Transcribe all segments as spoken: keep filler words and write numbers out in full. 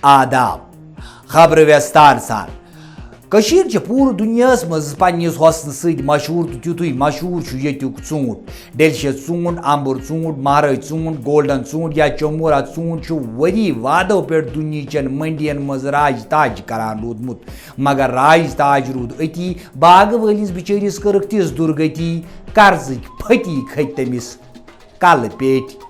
آداب۔ خبرٕ ویستار سان۔ کٔشیٖر چھِ پوٗرٕ دُنیاہَس منٛز پننِس حوصلہٕ سۭتۍ مشہوٗر، تہٕ تیُتُے مشہوٗر چھُ ییٚتیُک ژوٗنٛٹھ۔ ڈیلشس ژوٗنٛٹھ، امبر ژوٗنٛٹھ، مہرٲج ژوٗنٛٹھ، گولڈن ژوٗنٛٹھ یا چمورا ژوٗنٛٹھ چھُ ؤری وادو پٮ۪ٹھ دُنیہٕچن منڈین منٛز راج تاج کران روٗدمُت۔ مگر راج تاج روٗد أتی، باغہٕ وٲلِس بِچٲرِس کٔرٕکھ تِژھ دُرگٔتی، قرضٕکۍ پھٔتی کھٔتۍ تٔمِس کلہٕ پیٹھۍ۔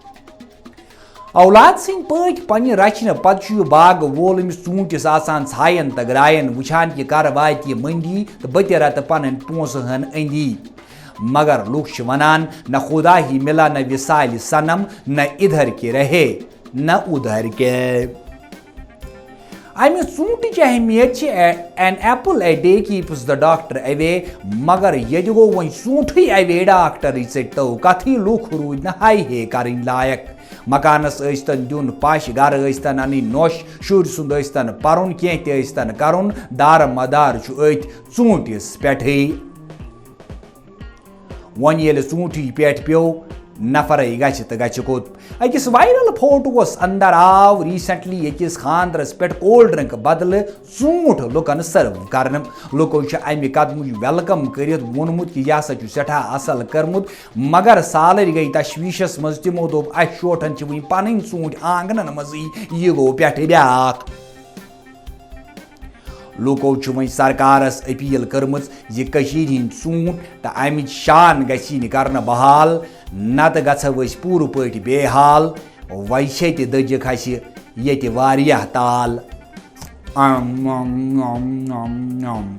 اولاد سٕنٛدۍ پٲٹھۍ پننہِ رچھنہٕ پتہٕ چھُ یہِ باغہٕ وول أمِس ژوٗنٛٹھِس آسان ژھاین تہٕ گراین، وٕچھان کہِ کر واتہِ یہِ منڈی تہٕ بہٕ تہِ رٹہٕ پنٕنۍ پونٛسہٕ ہن أنٛدی۔ مگر لُکھ چھِ ونان، نہ خدا ہی ملا، نہ وصال صنم، نہ ادھر کے رہے، نہ ادھر کے۔ امہِ ژوٗنٛٹھٕچ اہمیت چھِ، "An apple a day keeps the doctor away"، مگر ییٚتہِ گوٚو وۄنۍ ژوٗنٛٹھٕے away، ڈاکٹرٕے ژٔٹۍ تو کتھٕے، لُکھ روٗدۍ نہٕ ہاے ہے کرٕنۍ لایق۔ مکانس ٲسۍتن دیُن پش، گرٕ ٲسۍتن انٕنۍ نۄش، شُرۍ سُنٛد ٲسۍتن پرُن، کینٛہہ تہِ ٲسۍتن کرُن، دارٕ مدار چھُ أتھۍ ژوٗنٛٹھِس پٮ۪ٹھٕے۔ وۄنۍ ییٚلہِ ژوٗنٛٹھٕے پٮ۪ٹھ پیوٚو، نفرے گژھِ تہٕ گژھِ کوٚت۔ أکِس وائرل فوٹوَس اندر آو recently أکِس خانٛدرَس پٮ۪ٹھ cold drink بدلہٕ ژوٗنٛٹھ لُکَن serve کرنہٕ۔ لُکو چھِ اَمہِ قدمٕچ welcome کٔرِتھ ووٚنمُت کہِ یہِ ہسا چھُ سٮ۪ٹھاہ اَصٕل کٔرمٕت، مگر سالٕرۍ گٔے تشویٖشَس منٛز۔ تِمو دوٚپ، "اَسہِ شوٹھَن چھِ وٕنہِ پَنٕنۍ ژوٗنٛٹھۍ آنٛگنَن منٛزٕے، یہِ گوٚو پٮ۪ٹھٕ بیٛاکھ۔" لوٗکو چھِ وۄنۍ سرکارس اپیل کٔرمٕژ زِ کٔشیٖرِ ہٕنٛدۍ ژوٗنٛٹھۍ تہٕ امِچ شان گژھِ یِنۍ کرنہٕ بحال، نتہٕ گژھو أسۍ پوٗرٕ پٲٹھۍ بے حال۔ وۄنۍ چھے تہِ دٔجِکھ اسہِ ییٚتہِ واریاہ تال۔ ام، ام، ام، ام، ام۔